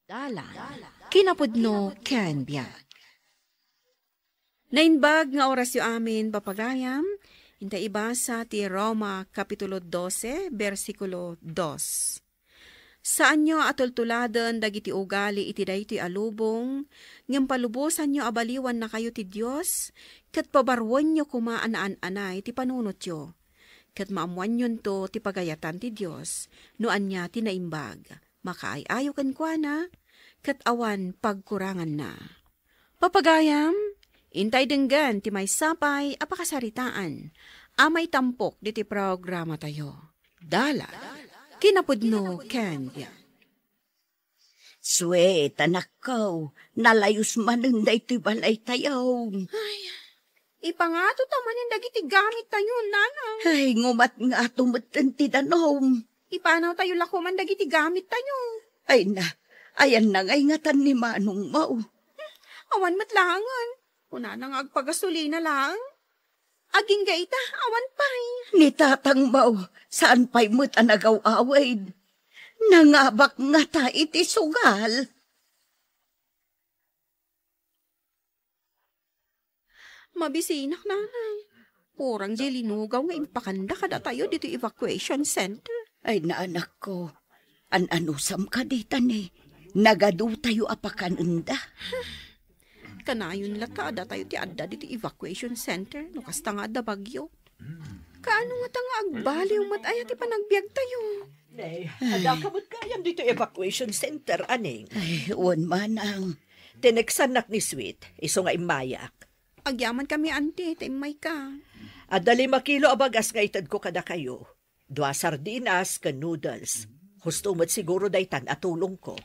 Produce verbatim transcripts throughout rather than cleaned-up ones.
Dalan, kinapudno ken biag. Naimbag nga orasyo amin, papagayam, inta ibasa ti Roma Kapitulo dose, bersikulo dos. Saanyo a tultuladen dagiti ugali iti daytoy a lubong, ngem palubosanyo a baliwannakayo ti Dios, ket pabaruenyo koma a naan-anay ti panunotyo. Ket maammoanyonto ti pagayatan ti Dios no ania ti naimbag, makaay-ayo kenkuana, ket awan pagkuranganna. Papagayam, intay denggen ti maysa pay a pakasaritaan a maitampok ditoy programatayo. Dalan, kinapudno ken biag. Sweet, anakko, nalayos manen daytoy balaytayo. Ay, ipangato ta manen dagiti gamittayo, nanang. Ay, ngumatngato metten ti danum. Ipanawtayo la koma dagiti gamittayo. Ay na, ayanna ngay ngatan ni manongmo? Awan met laengen. Kunana nga agpagasolina laeng. Agingga ita, awan pay. Ni tatangmo, saan pay met a nagaw-awid. Nangabak ngata iti sugal. Mabisinak, nanay. Kurang diay linugaw nga impakanda kadatayo ditoy evacuation center. Ay, naanakko, an-anusam kadi ta ni nagadutayo a pakanenda? Kanayon latta a datayo ti adda ditoy evacuation center no kasta nga adda bagyo. Kaano ngata nga agbaliw met aya ti panagbiagtayo? Nay, adda ka met gayam ditoy evacuation center, aning? Ay, wen, manang. Tineksannak ni Sweet, isu nga immayak. Agyaman kami, anti, ta immayka. Adda lima kilo a bagas nga itedko kadakayo. Dua sardinas ken noodles. Husto met siguro daytan a tulongko.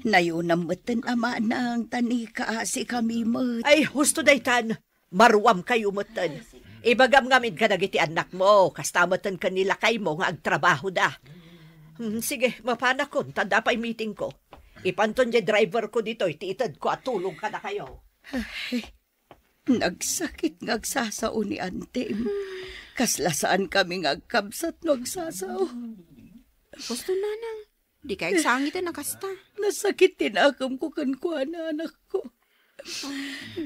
Nayonam metten a manang, ta ni kaasi kami met. Ay, husto daytan. Maruamkayo metten. Ibagam ngamin kadagiti annakmo, kasta metten ken ni lakaymo nga agtrabahoda. Hmm, sige, mapanakon, ta adda pay meetingko. Ipanton diay driverko ditoy ti itedko a tulong kadakayo. Ay, nagsakit nga agsasao ni antim. Kasla saan kami nga agkabsat no agsasao. Husto, nanang. Dikay agsangiten a kasta. Nasakit ti nakemko kenkuana, anakko.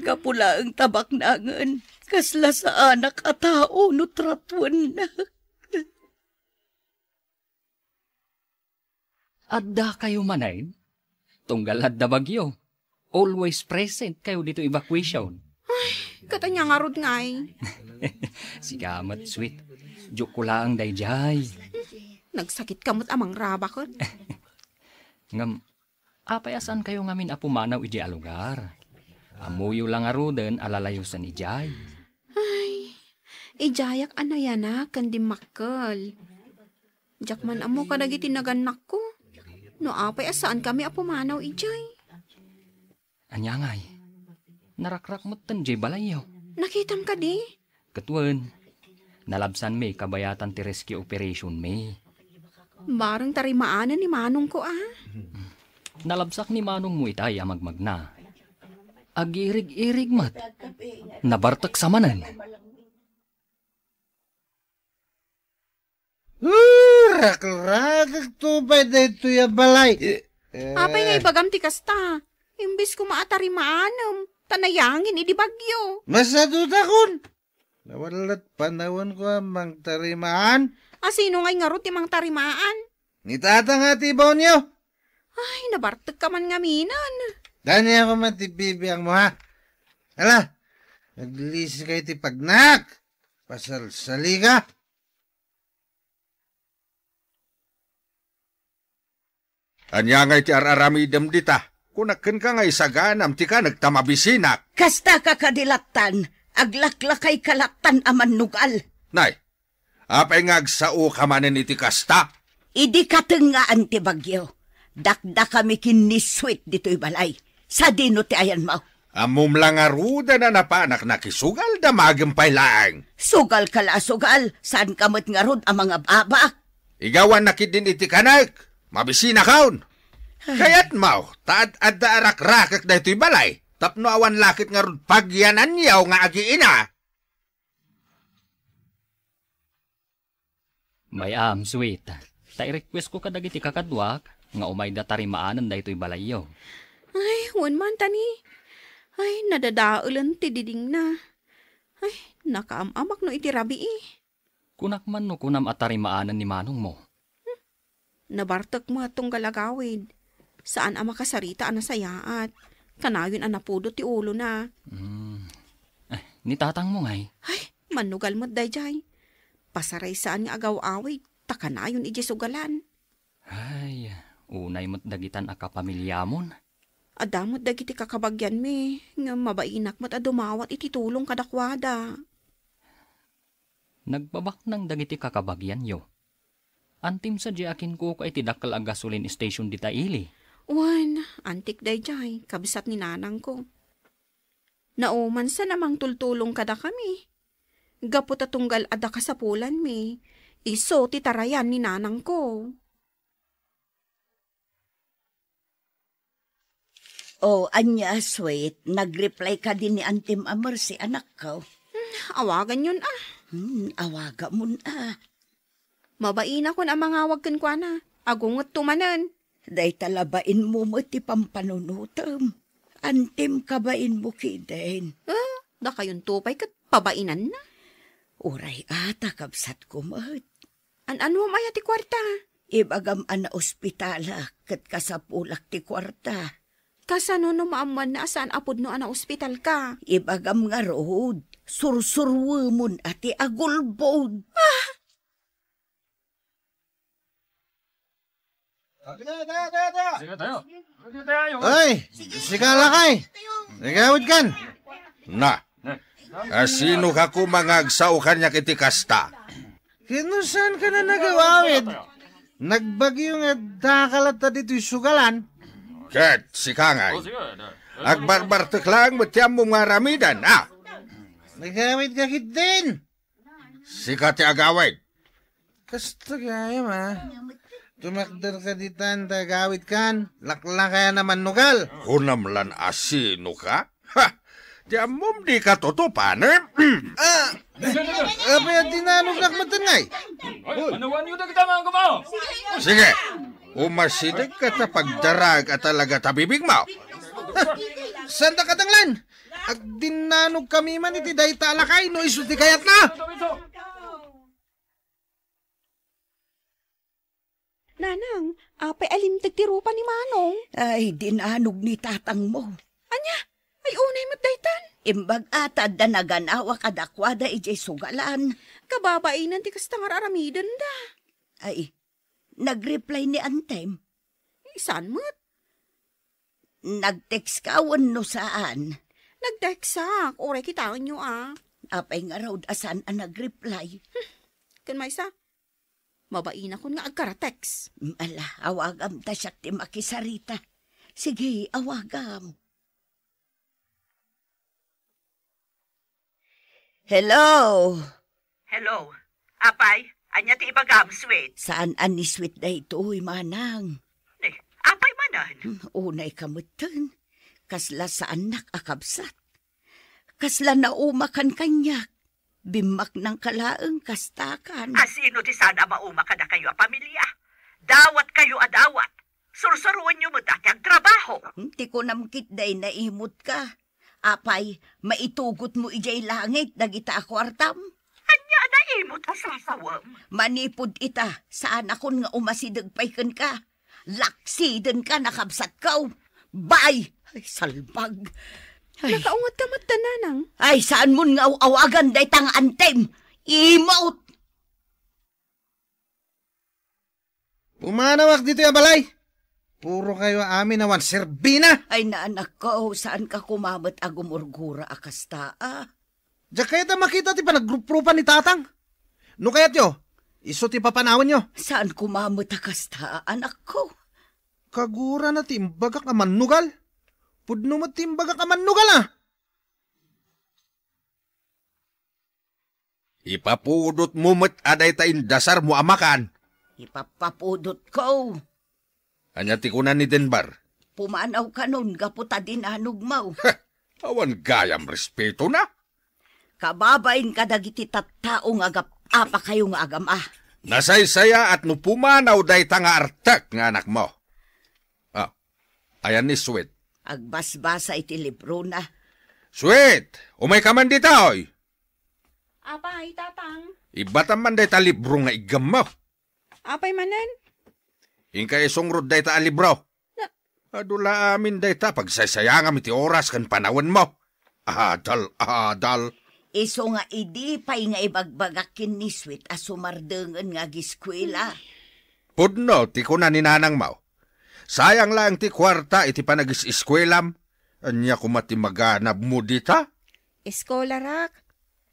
Gapu laeng ta baknangen, kasla saanak a tao no tratuennak. Addakayo manen? Tunggal adda bagyo, always present kayo ditoy evacuation. Ay, ket ania ngarud ngay? Sika met, Sweet. Joke ko laeng daydiay. Nagsakit ka met a mangrabaken. Ngem, apay a saan kayo ngamin a pumanaw idiay a lugar? Ammoyo la ngaruden a lalayosen idiay. Ay, idiayak a nayanak ken dimmakkel. Diak man ammo kadagiti nagannakko. No apay a saan kami a pumanaw idiay. Ania ngay? Narakrak metten diay balayyo. Nakitam kadi? Ket wen, nalabsanmi kabayatan ti rescue operation mi. Bareng tarimaanen ni manongko a. Nalabsak ni manongmo itay a magmagna. Agirig-irig met. Nabartek sa manen. Uh, rakrakek to pay daytoy a balay. Eh, apay nga ibagam ti kasta? Imbes koma a tarimaanem, ta nayangin idi bagyo. Masadutakon. Nawallat panawen ko a mangtarimaan. A sino ngay ngarud ti mangtarimaan? Ni tata nga ti baonyo. Ay, nabartek ka man ngamin. Dani ako man ti bibiang mo, ha? Ala, naglisi kayo ti pagnak. Pasalsali ka. Ania ngay ti ar-aramidem dita? Kunak kenka nga isaganam ti kanek ta mabisinak. Kasta ka kadi lattan, aglaklakay ka lattan a mannugal. Nay, apay nga agsao ka manen iti kasta? Idi katengngaan ti bagyo, dakdakami ken ni Sweet ditoy balay. Sadino ti ayanmo? Ammom la ngaruden a napanak nakisugal, damagem pay laeng. Sugal ka la a sugal, saan ka met ngarud a mangab-abak? Igawannak ketdin iti kanek, mabisinakon. Kayatmo, ta ad-adda a rakrakek daytoy balay, tapno awan la ket ngarud pagyananyo nga agiina. May-am, Sweet. Ta i-request ko kadagiti kakaduak, nga umayda tarimaanen daytoy balayyo. Ay, wen man, tani. Ay, nadadaelen ti didingna. Ay, nakaam-amak no iti rabii. Kunak man no kunam a tarimaanen ni manongmo. Nabartek met tunggal agawid. Saan a makasarita a nasayaat. Kanayon a napudot ti ulona. Hmm. Eh, ni tatangmo ngay? Ay, mannugal met dayjay. Pasaraysaen nga agaw-awid, ta kanayon idiay sugalan. Ay, unay met dagitan a kapamiliamon. Adda met dagiti kakabagianmi, ngem mabainak met a dumawat iti tulong kadakuada. Nagbabaknang dagiti kakabagianyo. Antim sadiay a kinkuka iti dakkel a gasoline station dita ili. Wen, antik dayjay, kabsat ni nanangko. Naumansan a mangtultulong kadakami. Gapu ta tunggal adda kasapulanmi, isu ti tarayan ni nanangko. Oh, ania, sweet? Nag-reply kadi ni Antim a Mercy, anakko? Hmm, awaganyon, ah. Hmm, awagamon, ah. Mabainakon a mangawag kenkuana. Agungetto manen. Dayta la bainmo met ti pampanunotem. Antim, kabainmo kiden. Ah, dakayonto pay ket pabainanna. Uray ata, kabsatko met. An-anuam aya ti kuarta? Ibagam a naospitalak ket kasapulak ti kuarta. Kasano no maammoanna a saan a pudno a naospitalka? Ibagam ngarud, sursuruemon a ti agulbod. Ah! Sige tayo. Sige tayo. Ay, sika lakay. Nagawid kan. Na, asino ka koma nga agsao kaniak iti kasta? Ket no saan ka na nagawawid? Nagbagyo nga dakal ta ditoy sugalan. Ket sika ngay. Agbarbartek laeng met ti ammom nga aramiden, a? Nagawid ka ketdin. Sika ti agawid. Kasta gayam, a? Tumakder ka ditan, ta agawid kan. Laklakayan a mannugal. Kunam lan a sino ka? Ha! Ti ammom di ka tutupan, eh? Ah, apay a dinanognak metten ngay? Ay, anawanyo dagita nga agama? Sige, umasideg ka ta pagdaraag a talaga ta bibigmo. Ha! Saan ta kadanglan? Agdinnanogkami man iti dayta a lakay no isu ti kayatna. Nanang, apay a limteg ti rupa ni Manong? Ay, dinanog ni tatangmo. Ania? Ay, unay met daytan. Imbag a ta adda naganawa kadakuada idiay sugalan. Kababainen ti kasta nga ar-aramidenda. Ay, nag-reply ni Antem? Saan met? Nag-text ka wenno saan? Nag-textak, uray kitaenyo a. Apay ngarud a saan a nag-reply? Ken maysa, mabainakon nga agkara-text. Ala, awagam ta siak ti makisarita. Sige, awagam. Hello? Hello. Apay, ania ti ibagam, sweet? Saan a ni sweet daytoy, manang? Eh, apay manen? Hmm, unay ka metten. Kasla saannak a kabsat. Kasla naumakan kaniak. Bimmaknangka laeng kastakan. Asino ti saan a mauma kadakayo a pamilia? Dawatkayo a dawat. Sursuroenyo met a ti agtrabaho. Hmm, ti kunam ketdi ay naimutka. Apay, maitugotmo idiay langit dagita a kuartam? Ania a naimut a sasawem? Manipud ita, saanakon nga umasideg pay kenka. Laksidenka, nakabsatko. Bay! Ay, salbag. Ay. Nakaungetka met, nanang? Ay, saanmon nga aw-awagan dayta nga antem. Imut! Pumanawak ditoy a balay. Puro kayo amin awan serbina. Ay, naanakko, saanka koma met a gumurgura a kasta, a? Diak kayat a makita ti panagruprupan ni Tatang. No kayatyo, isu ti papanawenyo. Saan koma met a kasta, anakko? Kagurana ti imbagak a mannugal. Pudno met ti imbagak a mannugal, a? Ipapudotmo met a dayta indasarmo a makan. Ipapapudotko. Ania ti kuna ni Denver? Pumanaw kanon gapu ta dinanogmo. Heh, awan gayam respetona. Kababain kadagiti tattao nga agap-apakayo nga agama. Nasaysayaat no pumanaw dayta nga artek nga anakmo. Ayan ni Sweet. Agbasbasa iti librona. Sweet, umayka man ditoy. Apay, Tatang? Ibbatam man dayta libro nga iggammo. Apay manen? Inka isungrod dayta a libro. Na- Adu la amin dayta pagsaysayangam iti oras ken panawenmo. Adal, adal. Isu nga idi pay nga ibagbagak ken ni Sweet a sumardengen nga agiskuela. Pudno ti kuna ni nanangmo. Sayang laeng ti kuarta iti panagis-eskuelam. Ania koma ti maganabmo dita? Eskolarak,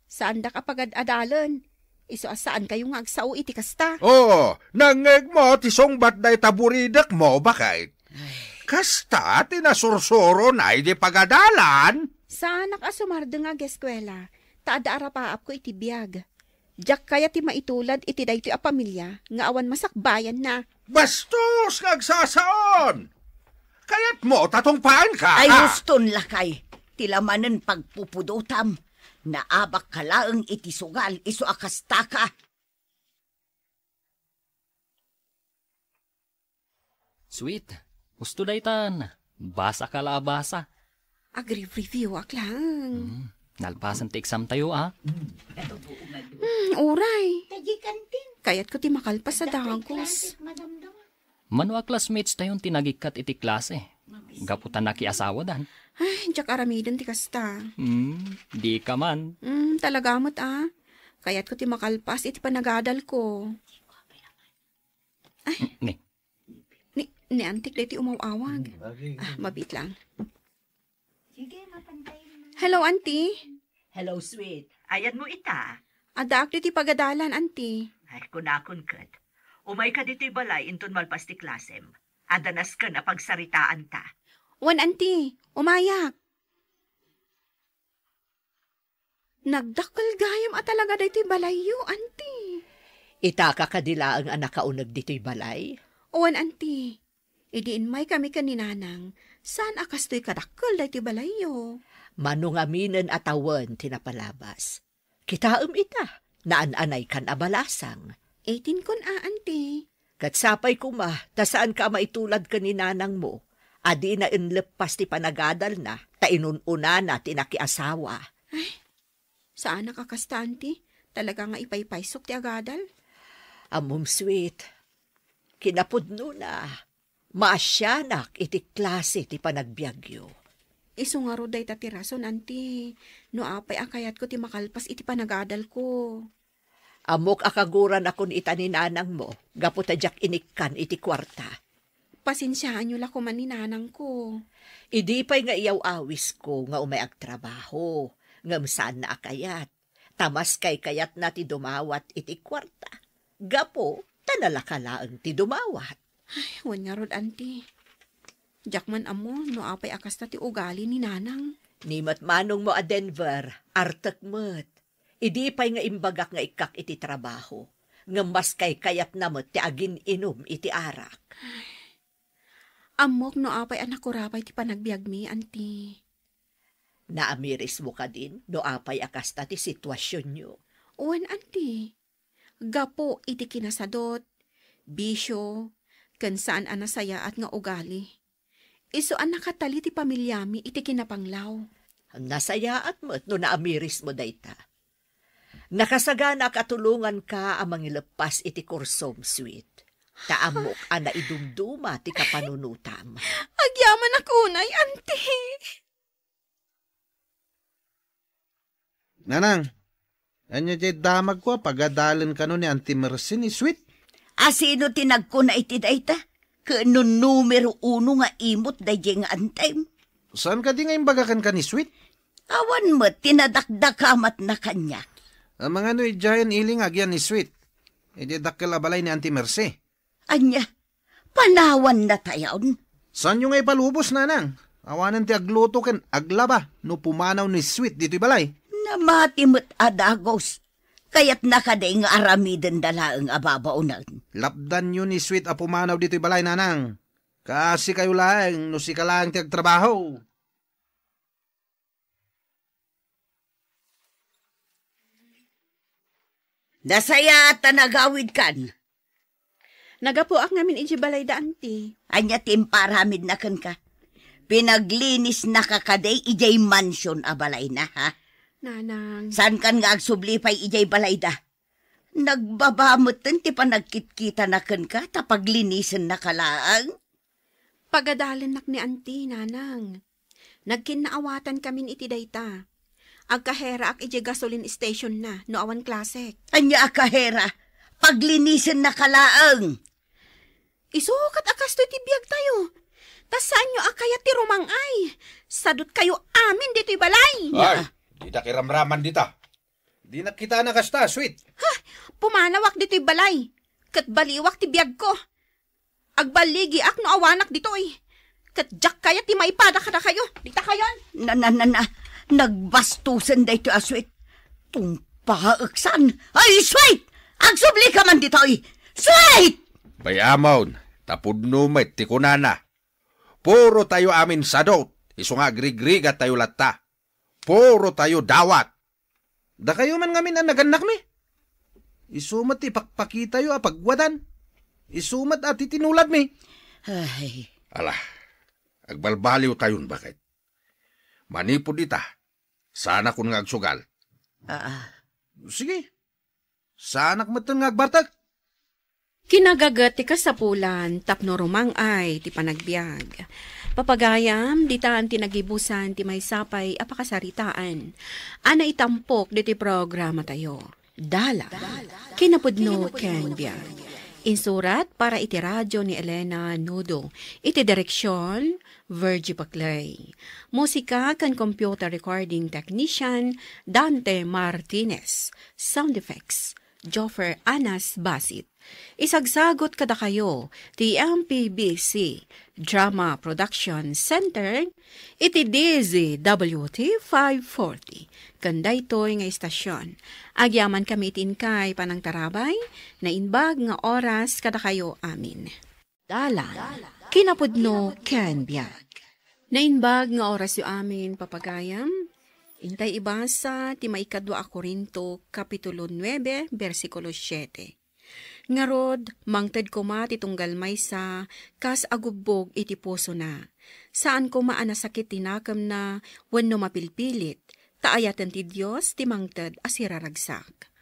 saandak a pagad-adalen. Isu a saankayo nga agsao iti kasta. Oo, nangngegmo ti sungbat dayta buridekmo, baket. Kasta ti nasursurona idi pagadalan. Saanak a sumardeng nga ageskuela, ta adda arapaapko iti biag. Diak kayat ti maitulad iti daytoy a pamilia nga awan masakbayanna. Bastos nga agsasaon! Kayatmo ta tungpaenka, Ay, ah! Huston, lakay. Ti lamanen pagpupudotam. Naabakka laeng iti sugal isu a kastaka. Sweet, husto daytan. Basaka la a basa. Agri-review ak laeng. Hmm, nalpasen ti exam tayo, ah. Hmm, uray. Kayatko ti makalpas a dagos. Mano a classmates tayon ti nagikkat iti klase? Gapu ta nakiasawadan. Ay, diak aramiden ti kasta. Hmm, di ka man. Hmm, talaga met, ah. Kayatko ti makalpas iti panagadalko. Ay. Ni? Ni, ni Antik daytoy umaw-awag. Hmm, okay. Ah, mabiit lang. Sige, mapantay na. Hello, Auntie. Hello, sweet. Ayanmo ita? Addaak ditoy pagadalan, Auntie. Ay, kunakon ket. Umayka ditoy balay inton malpas ti klasem. Adda nasken a pagsaritaanta. Wen, Auntie. Umayak. Nagdakkel gayam a talaga daytoy balayyo, Auntie. Itaka kadi laeng a nakauneg ditoy balay? Wen, Auntie. Idi immaykami ken ni Nanang, saan a kastoy kadakkel daytoy balayyo. Mano ngaminen a tawen ti napalabas. Kitaem ita, naan-anaykan a balasang. Eighteen kun a, Auntie. Ket sapay koma, ta saanka a maitulad ken ni nanangmo, a dina inleppas ti panagadalna, ta inun-unana ti nakiasawa. Ay, saanak a kasta, Auntie. Talaga nga ipaypaysok ti agadal. Ammom, sweet. Kinapudnona, maasianak iti klase ti panagbiagyo. Isu ngarud dayta ti rason, Auntie, no apay a kayatko ti makalpas iti panagadalko. Ammok a kaguranakon ita ni nanangmo, gapu ta diak inikkan iti kuarta. Pasensiaanyo la koma ni nanangko. Idi pay nga iyaw-awisko nga umay agtrabaho, ngem saanna a kayat, ta maskay kayatna ti dumawat iti kuarta, gapu ta nalaka laeng ti dumawat. Ay, wen ngarud, Auntie. Diak man ammo no apay a kasta ti ugali ni Nanang. Ni met manongmo a Denver, artek met. Idi pay nga imbagak nga ikkak iti trabaho, ngem maskay kayatna met ti agin-inum iti arak. Ammok no apay a nakurapay ti panagbiagmi, Auntie. Naamirismo kadin no apay a kasta ti situasionyo? Wen, Auntie. Gapu iti kinasadot, bisio, ken saan a nasayaat nga ugali. Isu a nakatali ti familiami iti kinapanglaw. Nasayaat met no naamirismo dayta. Nakasaganaak a tulonganka a mangileppas iti kursom, sweet. Ta ammok a naidumduma ti kapanunotam. Agyamanak unay, Auntie. Nanang, ania diay damagko a pagadalen kano ni Auntie Mercy ni Sweet? A sino ti nagkuna iti dayta? Ket no numero uno nga imot daydiay nga antem? Saan kadi nga imbaga kenka ni Sweet? Awan met ti nadakdakamatna kaniak. Amangan no idiayen ili nga agyan ni Sweet. Idiay dakkel a balay ni Auntie Mercy. Ania? Panawanna tayon? Saanyo nga ipalubos, nanang. Awanen ti agluto ken aglaba no pumanaw ni Sweet ditoy balay. Namati met a dagus. Kayatna kadi nga aramidenda laeng a babaonen? Lapdanyo ni Sweet a pumanaw ditoy balay, nanang. Kaasikayo laeng no sika laeng ti agtrabaho. Nasayaat ta nagawidkan. Nagapuak ngamin idiay balay da, Auntie. Ania ti imparamidna kenka? Pinaglinisnaka kadi idiay mansion a balayna, ha? Nanang. Saankan nga agsubli pay idiay balayda? Nagbaba metten ti panagkitkitana kenka ta paglinisen naka laeng? Pagadalennak ni Auntie, Nanang. Nagkinnaawatan kamin iti dayta. Agkaheraak idiay gasoline stationna no awan klasek. Ania a kahera? Paglinisen naka laeng. Isu ket a kastoy ti biagtayo. Ta saanyo a kayat ti rumang-ay. Sadutkayo amin ditoy balay. Ay, dita kiramraman dita. Dinak kitana kasta, sweet. Ha? Pumanawak ditoy balay. Ket baliwak ti biagko. Agballigiak no awanak ditoy. Ket diak kayat ti maipada kadakayo. Dita kayon. Na, na, na, na. Nagbastusen daytoy a sweet. Tumpaek san. Ay, sweet! Agsubli ka man ditoy. Sweet! Bay-amon, ta pudno met ti kunana. Puro tayo amin sadot, isu nga agrigrigat tayo latta. Puro tayo dawat. Dakayo man ngamin a nagannakmi. Isu met ti pakpakitayo a pagwadan. Isu met a titinuladmi. Ay. Ala, agbalbaliw tayon, baket. Manipud ita, saanakon nga agsugal. Aa. Sige, saanak metten nga agbartek. Kinagaget ti kasapulan tapno rumang-ay ti panagbiag. Papagayam, ditan ti nagibusan ti maysa pay a pakasaritaan a naitampok ditoy programatayo. Dalan, kinapudno ken biag. Insurat para iti radio ni Elena Nudo. Iti direksyon, Virgie Paclay. Musika ken computer recording technician, Dante Martinez. Sound effects, Joffer Anas Basit. Isagsagut kadakayo ti M P B C Drama Production Center iti D Z W T five forty. Ken daytoy nga istasyon, agyaman kami iti inkay panangtarabay, naimbag nga oras kadakayo amin. Dalan, kinapudno ken biag. Naimbag nga orasyo amin, papagayam. Intay ibasa ti maikadua a Corinto, kapitulo nuebe, bersikulo siete. Ngarud, mangted koma ti tunggal maysa kas agubbog iti pusona. Saan koma a nasakit ti nakemna wenno mapilpilit, ta ayaten ti Dios ti mangted a siraragsak.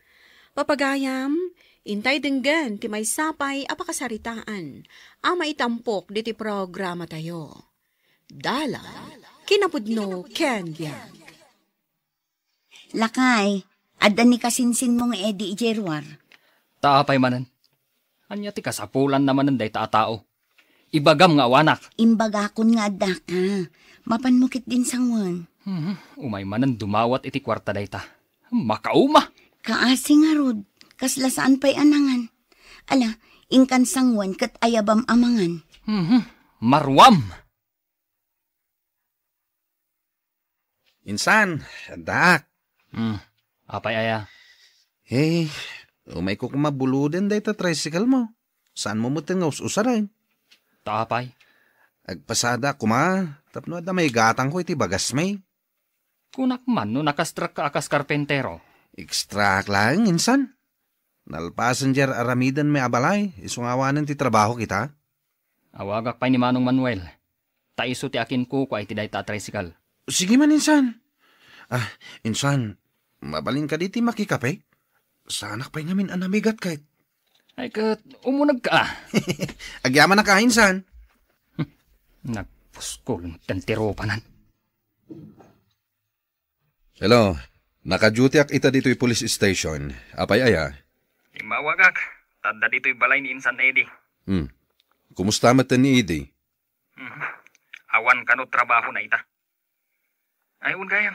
Papagayam, intay denggen ti maysa pay a pakasaritaan a maitampok ditoy programatayo. Dalan, kinapudno ken biag. Lakay, adda ni kasinsinmo nga Eddie idiay ruar. Ta apay manen? Ania ti kasapulanna manen dayta a tao? Ibagam nga awanak. Imbagakon nga addaka. Mapanmo ketdin sanguen. Hmm, umay manen dumawat iti kuarta dayta. Makauma! Kaasi ngarud, kasla saan pay a nangan. Ala, inkan sanguen ket ayabam a mangan. Hmm, maruam! Insan, addaak. Hmm, apay aya? Eh, umayko koma buloden dayta tricycle mo. Saanmo metten nga us-usaren? Ta apay? Agpasada koma, tapno adda maigatangko iti bagasmi. Kunak man no nakastrakka a kas karpentero. Ekstraak laeng, insan. Nalpasen diay ar-aramidenmi a balay, isu nga awanen ti trabaho kita. Awagak pay ni Manong Manuel, ta isu ti akinkukua iti dayta a tricycle. Sige man, insan. Ah, insan, mabalin kadi ti makikape? Saanak pay ngamin a namigat ket. Ay, ket umunegka, ah. Agyamanak, insan. Nagpuskol metten ti rupanan. Hello, naka-dutyak ita ditoy police station. Apay aya? Immawagak, ta adda ditoy balay ni Insan Eddie. Hmm. Kumusta metten ni Eddie? Hmm. Awan kano trabahona ita. Ay, wen gayam.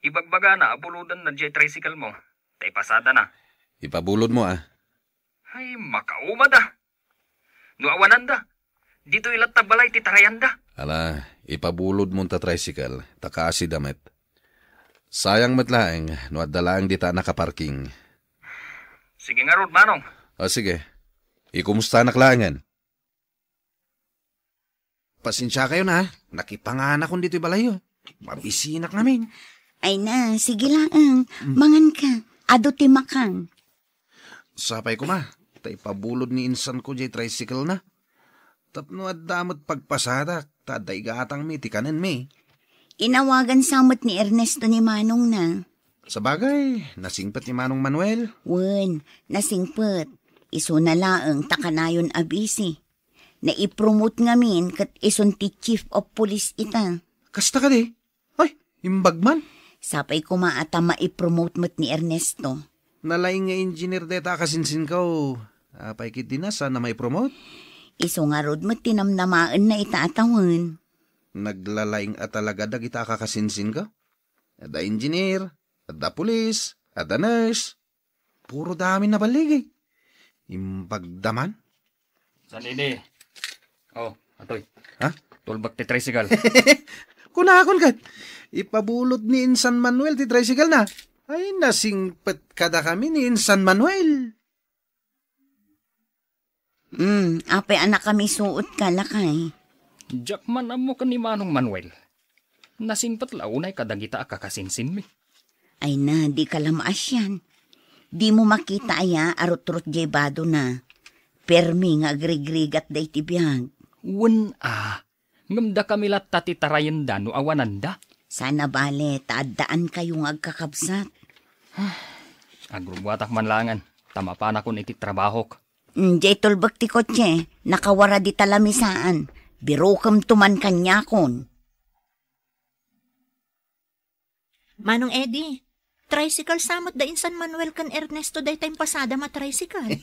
Ibagbagana a bulodenna diay tricycle mo. Ta ipasadana. Ipabulodmo, ah. Ay, makaumada. No awananda, ditoy latta balay ti tarayanda. Ala, ipabulodmo ta tricycle, ta kaasida met. Sayang met laeng no adda laeng dita nakaparking. Sige ngarud, Manong. Ah, sige. Ikumustanak laengen. Pasensiakayon, ha? Nakipanganakon ditoy balayyo. Mabisinak ngamin. Ay na, sige laeng. Mm. Mangan ka. Adu ti makan. Sapay koma, ta ipabulod ni insanko diay tricycle na. Tapno adda met pagpasadak, ta adda igatangmi ti kanenmi. Inawagan sa met ni Ernesto ni manongna. Sabagay, nasingpet ni Manong Manuel. Wen, nasingpet. Isuna laeng ta kanayon a busy. Naipromote ngamin ket isun ti chief of police ita. Kasta kadi? Ay, imbag man. Sapay koma a ta maipromote met ni Ernesto. Nalaing nga engineer dayta a kasinsinko. Apay ketdi, saan a maipromote? Isu ngarud met ti namnamaenna ita a tawen. Naglalaing a talaga dagita a kakasinsinko. Adda engineer, adda pulis, adda nurse. Puro dami naballigi. Imbagda man. San idi? Oh, atoy. Ha? Tulbak ti tricycle. Kunakon ket, ipabulod ni Insan Manuel ti tricycle na. Ay, nasingpet kadakami ni Insan Manuel. Hmm, apay a nakamisuot ka, lakay? Diak man ammo ken ni Manong Manuel. Nasingpet la unay kadagita a kakasinsinmi. Ay na, di ka la maasian. Di mo makita aya a rutrot jay badona. Permi nga agrigrigat daydi biag. Wen a, ngem dakami latta ti tarayenda no awananda. Sana bale, ta addaan kayo nga agkakabsat. Agrubbuatak man laengen, ta mapanakon iti trabahok. Mm, jay tulbek ti kotse, nakawara dita lamisaan. Birokemto man kaniakon. Manong Eddie, tricycle sa met da Insan Manuel ken Ernesto dayta impasadam a tricycle.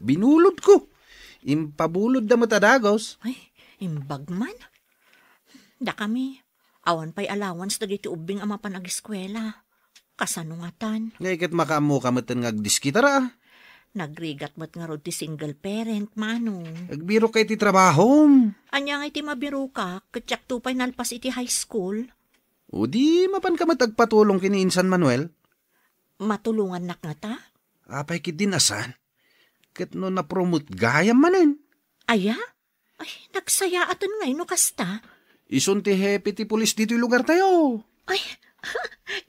Binulodko. Impabulodda met a dagus. Ay, imbag man. Dakami, awan pay allowance dagiti ubbing a mapan ageskuela. Kasano ngatan? Ngay ket makaammoka metten nga agdiskitara. Nagrigat met ngarud ti single parent, Manong. Agbirokka iti trabahom. Ania ngay ti mabirokak, ket diakto pay nalpas iti high school? O di mapanka met agpatulong ken ni Insan Manuel? Matulongannak ngata? Apay ketdin a saan? Ket no napromote gayam manen? Aya? Ay, nagsayaaten ngay no kasta. Isun ti hepe ti pulis ditoy lugartayo. Ay,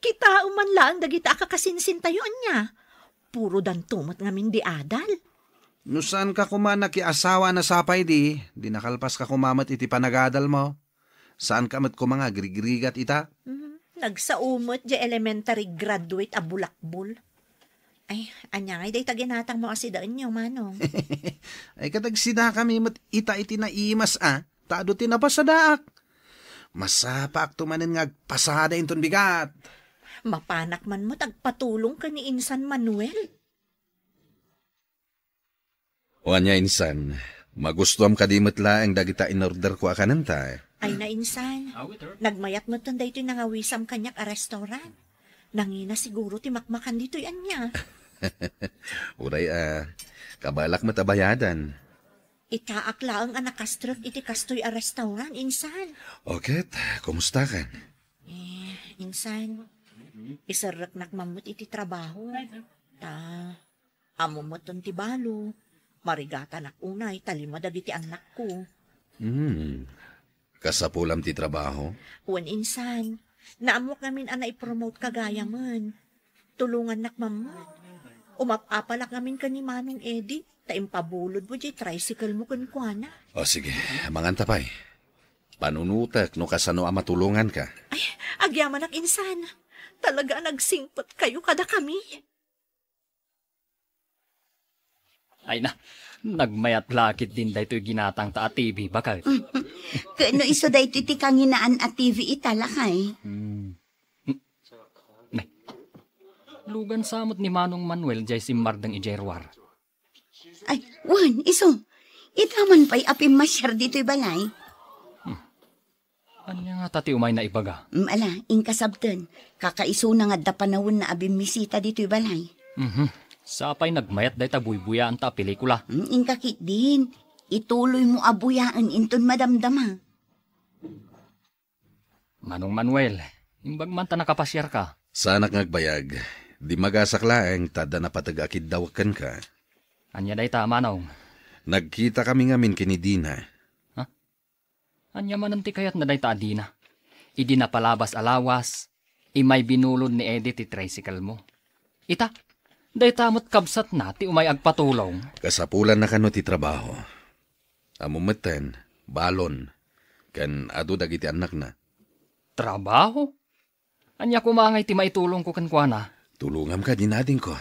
kitaem man laeng dagita a kakasinsintayo, ania? Puro danto met ngamin di adal. No saanka koma nakiasawa a sapay di, di nakalpaska koma met iti panagadalmo. Saanka met koma nga agrigrigat ita? Mm, nagsao met di elementary graduate a bulakbol. Ay, ania ngay dayta ginatangmo a sidaenyo, Manong? Ay, ket agsidakami met ita iti naimas a, ta adu ti napasadaak. Masapaakto manen nga agpasada inton bigat. Mapanak man met agpatulong ken ni Insan Manuel. O ania, Insan, magustuam kadi met laeng dagita inorderko a kanenta? Ay na, Insan. Nagmayat metten daytoy nangawisam kaniak a restaurant. Nangina siguro ti makmakan ditoy ania. Uray a, kabalak met a bayadan. Itaak laeng a nakastrek iti kastoy a restaurant, Insan. O ket, kumustakan? Eh, Insan, iserreknak man met iti trabaho. Ta, Ammom metten ti balo, marigatanak unay ta lima dagiti annakko. Hmm. Kasapulam ti trabaho? Wen, Insan. Naammok ngamin a naipromote ka gayamen. Tulongannak man met. Umap-apalak ngamin ken ni Manong Eddie, ta impabulodmo diay tricycle mo kenkuana. O sige, manganta pay. Panunotek no kasano a matulonganka. Ay, agyamanak, Insan. Talaga a nagsingpet kayo kadakami. Ay na, nagmayat la ketdin daytoy ginatangta a T V, baket. Ket no isu daytoy ti kanginaan a T V ita, lakay? Hmm. Nay, lugan sa met ni Manong Manuel jay simmardeng idiay ruar. Ay, wen, isu. Ita man pay a pimmasiar ditoy balay. Hmm. Ania ngata ti umay naibaga? Mm, ala, inka sabten. Kakaisuna nga adda panawenna a bimmisita ditoy balay. Mhm. Sapay nagmayat dayta buybuyaanta a pelikula. Mm, inka ketdin. Ituloymo a buyaen inton madamdama. Manong Manuel, imbag man ta nakapasiarka. Saanak nga agbayag. Dimmagasak laeng ta adda napateg a kiddawek kenka. Ania dayta, Manong? Nagkitakami ngamin ken ni Dina. Ha? Ania manen ti kayatna dayta a Dina? Idi napalabas a lawas, imay binulod ni Eddie ti tricycle mo. Ita, dayta met kabsatna ti umay agpatulong. Kasapulanna kano ti trabaho. Ammom metten, balon, ken adu dagiti annakna. Trabaho? Ania koma ngay ti maitulongko kenkuana? Tulongam kadi, adingko.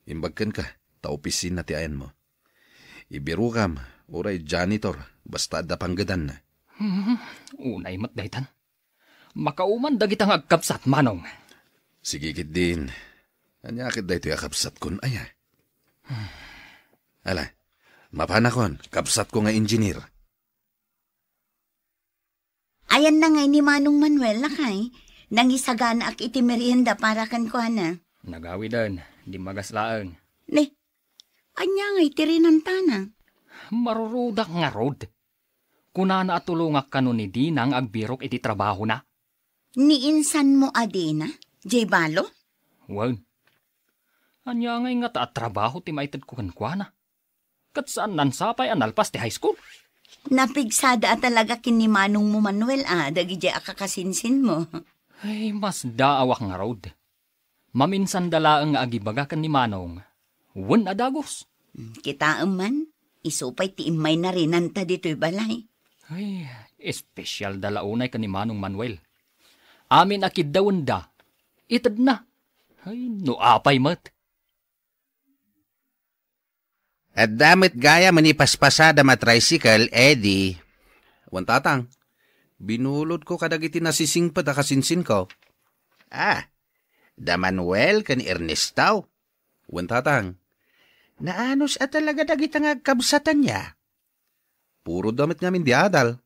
Imbag kenka, ta opisina ti ayanmo. Ibirokam, uray janitor, basta adda panggedanna. Hmm, unay met daytan. Makauman dagita nga agkabsat, Manong. Sige ketdin. Ania ket daytoy a kabsatkon aya? Ala, mapanakon, kabsatko nga engineer. Ayanna ngay ni Manong Manuel, lakay? Nangisaganaak iti merienda para kenkuana. Nagawiden, dimmagas laeng. Ne, ania ngay ti rinantana? Marurudak ngarud. Kunana a tulongak kano ni Dina nga agbirok iti trabahona. Ni insanmo a Dina, jay balo? Wen. Ania ngay ngata a trabaho ti maitedko kenkuana? Ket saan nansapay a nalpas ti high school. Napigsada a talaga ken ni manongmo Manuel a dagidiay a kakasinsinmo. Ay, masdaawak ngarud. Maminsanda laeng nga agibaga ken ni Manong. Wen a dagus. Hmm, kitaem man, isu pay ti immay narinanta ditoy balay. Ay, espesyal da la unay ken ni Manong Manuel. Amin a kiddawenda, itedna. Ay, no apay met. Adda met gayam ni paspasadam a tricycle, Eddie. Wen, Tatang. Binulodko kadagiti nasisingpet a kasinsinko. Ah, da Manuel ken Ernesto. Wen, Tatang. Naanus a talaga dagita nga agkabsatanda. Puro da met ngamin di adal.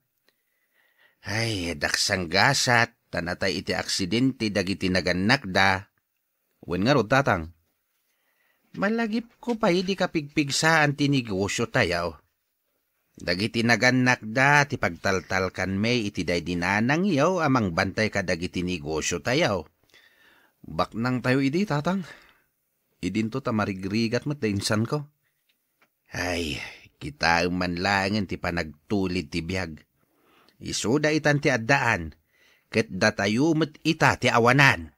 Ay, daksang gasat, ta natay iti aksidente dagiti nagannakda. Wen ngarud, Tatang. Malagipko pay idi kapigpigsaan ti negosio tayo. Dagiti nagannakda ti pagtaltalkanmi iti daydi nanangyo a mangbantay kadagiti negosio tayo. Baknang tayo idi, Tatang. Idinto ta marigrigat met da insanko. Ay, kitaem man laengen ti panagtulid ti biag. Isuda itan ti addaan, ket datayo met ita ti awanan.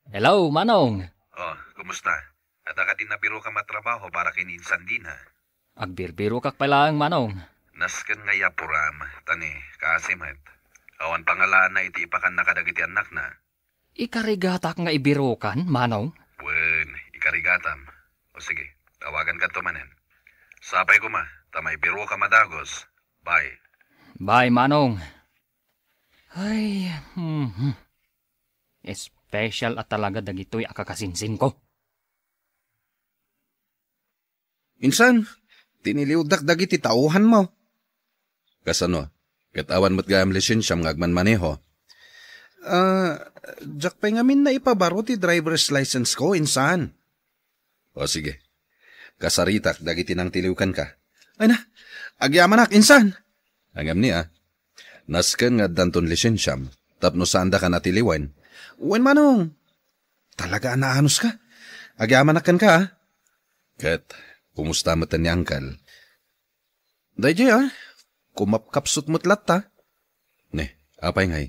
Hello, Manong. Oh, kumusta? Adda kadi nabirokam a trabaho para ken ni Insan Dina? Agbirbirokak pay laeng, Manong. Nasken nga iyapuram, ta ni, kaasi met. Awan pangalaanna iti ipakanna kadagiti annakna. Ikarigatak nga ibirokan, Manong? Wen, ikarigatam. O sige, tawagan kanto manen. Sapay koma, ta maibirokam a dagus. Bye. Bye, Manong. Ay, mhm. Espesyal a talaga dagitoy a kakasinsinko. Insan, tiniliwdak dagiti tauhanmo. Kasano? Ket awan met gayam lisensiam nga agmanmaneho. Ah, diak pay ngamin naipabaro ti driver's license ko, insan. O sige. Kasaritak dagiti nangtiliw kenka. Ay na, agyamanak, insan. Ngem ni, ah. Nasken nga addanton lisensiam, tapno saandaka natiliwen. Wen, Manong. Talaga a naanuska. Agyamanak kenka, ah. Ket, kumusta met ni Uncle? Daydiay, ah. Kumapkapsut met latta. Ne, apay ngay?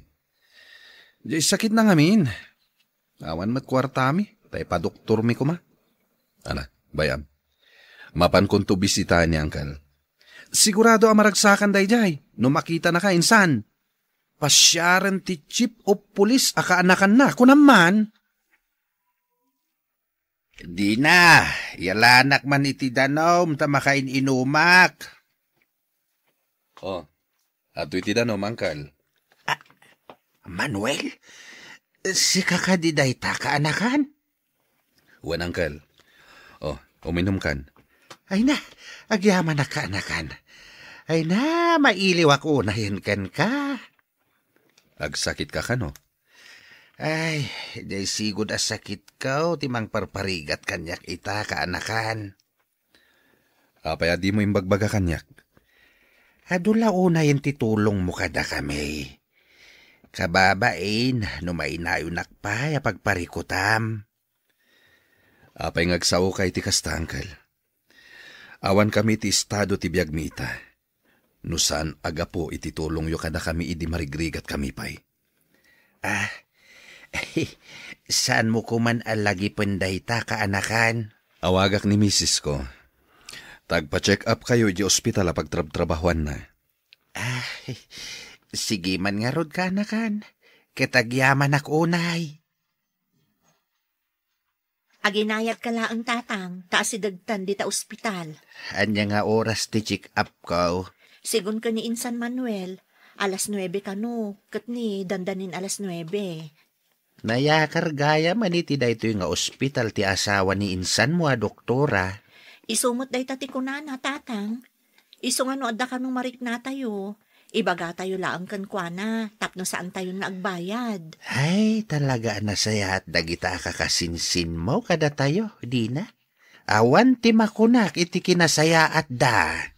Diay sakit na ngamin. Awan met kuartami, ta ipadoktormi koma. Ala, bay-am. Mapankonto bisitaen ni Uncle. Sigurado a maragsakan daydiay, no makitanaka insan. Pasiaren ti chief of police a kaanakanna, kunam man. Dina, iyalanak man iti danum ta makain-inumak. Oh, adtoy ti danum, Uncle. Ah, Manuel, sika kadi dayta kaanakan? Wen, Uncle. Oh, uminumkan. Ay na, agyamanak kaanakan. Ay na, mailiwak unayen kenka. Agsakitka kano? Ay, diay sigud a sakitko ti mangparparigat kaniak ita, kaanakan. Apay a dimo imbagbaga kaniak? Adu la unayen ti tulongmo kadakami. Kababain no mainayonak pay a pagparikutam. Apay nga agsaoka iti kasta, Uncle? Awankami iti estado ti biagmi ita. No saan a gapu iti tulongyo kadakami idi marigrigatkami pay. Ah, saanmo koman a lagipen dayta, kaanakan? Awagak ni misisko. Tagpa-check up kayo iti ospital a pagtrabtrabahuanna. Ah, sige man ngarud, kanakan. Ket agyamanak unay. Aginayadka laeng, Tatang, ta asidegtan dita ospital. Ania nga oras ti check-up ko? Sigun ken ni Insan Manuel, alas nuebe kano, ket ni dandanin alas nuebe. Nayakar gayam man iti daytoy nga ospital ti asawa ni insanmo a doktora. Isu met dayta ti kunana, Tatang. Isu nga no adda kano mariknatayo, ibagatayo laeng kenkuana tapno saantayon nga agbayad. Ay, talaga a nasayaat dagita a kakasinsinmo kadatayo, dina? Awan ti makunak iti kinasayaatda.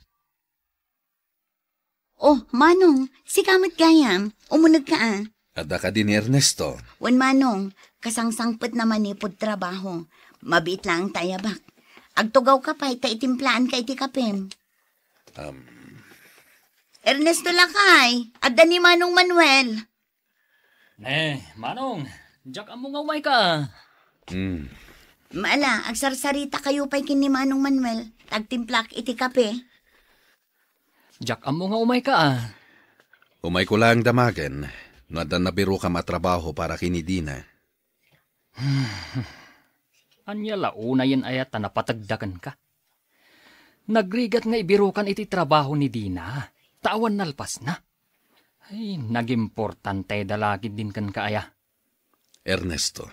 Oh, Manong, sika met gayam. Umunegka a. Adda kadi ni Ernesto? Wen, Manong, kasangsangpetna manipud trabaho. Mabiit laeng ta ayabak. Agtugawka pay ta itimplaanka iti kapem. Um. Ernesto, lakay, adda ni Manong Manuel. Ne, Manong, diak ammo nga umayka. Hmm. Ala, agsarsarita kayo pay ken ni Manong Manuel, ta agtimplak iti kape. Diak ammo nga umayka a. Umayko laeng damagen no adda nabirokam a trabaho para ken ni Dina. Ania la unayen aya ta napategda kenka? Nagrigat nga ibirokan iti trabaho ni Dina, ta awan nalpasna. Ay, nagimportante da la ketdin kenka aya. Ernesto,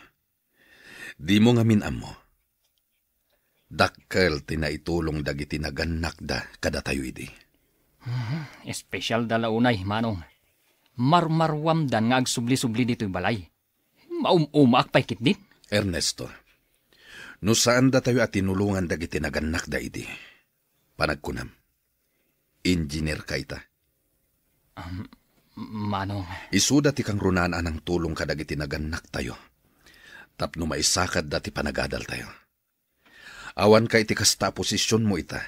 dimo ngamin ammo. Dakkel ti naitulong dagiti nagannakda kadatayo idi. Mhm, espesyal da la unay, Manong. Marmaruamdan nga agsubli-subli ditoy balay. Maum-umaak pay ketdin. Ernesto, no saan datayo a tinulongan dagiti nagannakda idi, panagkunam, engineer ka ita. Um, Manong. Isuda ti kangrunaan a nangtulong kadagiti nagannaktayo tapno maisakadda ti panagadaltayo. Awanka iti kasta a posisionmo ita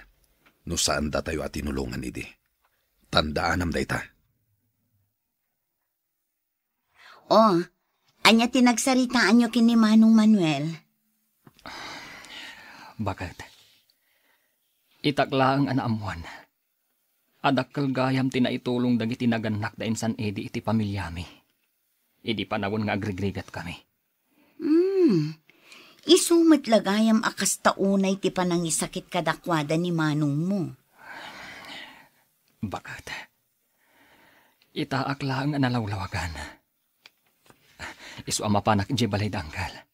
no saan datayo a tinulongan idi. Tandaanam dayta. Oh, ania ti nagsaritaanyo ken ni Manong Manuel? Baket, itak laeng a naammoan a dakkel gayam ti naitulong dagiti nagannakda insan idi iti pamiliami, idi panawen nga agrigrigatkami. Hmm. Isu met la gayam a kasta unay ti panangisakit kadakuada ni manongmo. Baket, itaak laeng a nalawlawagan. Isu a mapanak idiay balay da uncle.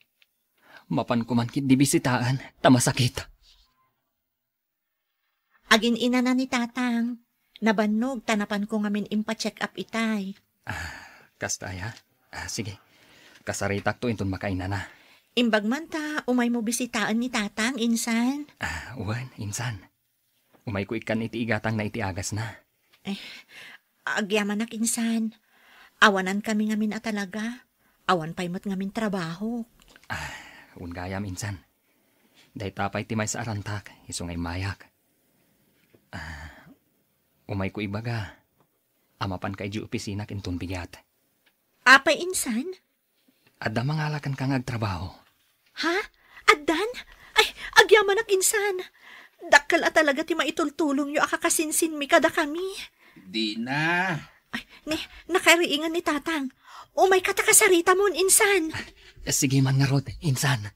Mapanko man ketdi bisitaen, ta masakit. Agin-inana ni Tatang. Nabannog ta napanko ngamin impa-check up itay. Ah, kasta aya? Ah, sige. Kasaritakto inton makainana. Imbag man ta umaymo bisitaen ni Tatang, insan. Ah, wen, insan. Umayko ikkan iti igatangna iti agasna. Eh, agyamanak, insan. Awanankami ngamin a talaga. Awan pay met ngamin trabaho. Ah, wen gayam, insan. Dayta pay ti maysa a rantak, isu nga immayak. Ah, umayko ibaga a mapanka idiay opisinak inton bigat. Apay, insan? Adda mangala kenka nga agtrabaho. Ha? Addan? Ay, agyamanak, insan. Dakkel a talaga ti maitultulongyo a kakasinsinmi kadakami. Dina. Ay, ne, nakariingan ni Tatang. Umayka ta kasaritamon, insan. Sige man ngarud, insan.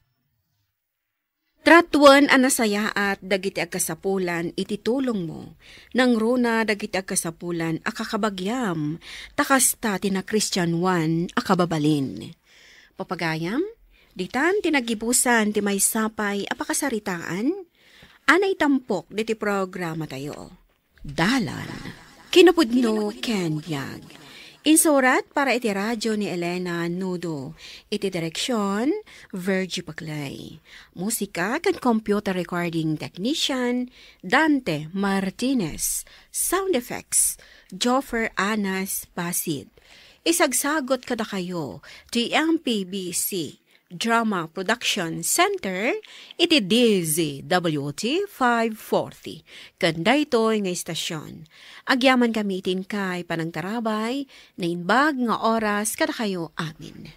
Tratuen a nasayaat dagiti agkasapulan iti tulongmo, nangruna dagiti agkasapulan a kakabagiam, ta kasta ti nakristianoan a kababalin. Papagayam, ditan ti naggibusan ti maysa pay a pakasaritaan a naitampok diti programatayo. Dalan. Kinapudno ken biag. Insurat para iti radyo ni Elena Nudo. Iti direksyon, Virgie Paclay. Musika ken computer recording technician, Dante Martinez. Sound effects, Joffer Anas Basid. Isagsagot kadakayo ti M P B C Drama Production Center iti D Z W T five forty. Ken daytoy nga istasyon, agyamankami iti inkay panangtarabay, naimbag nga oras kadakayo amin.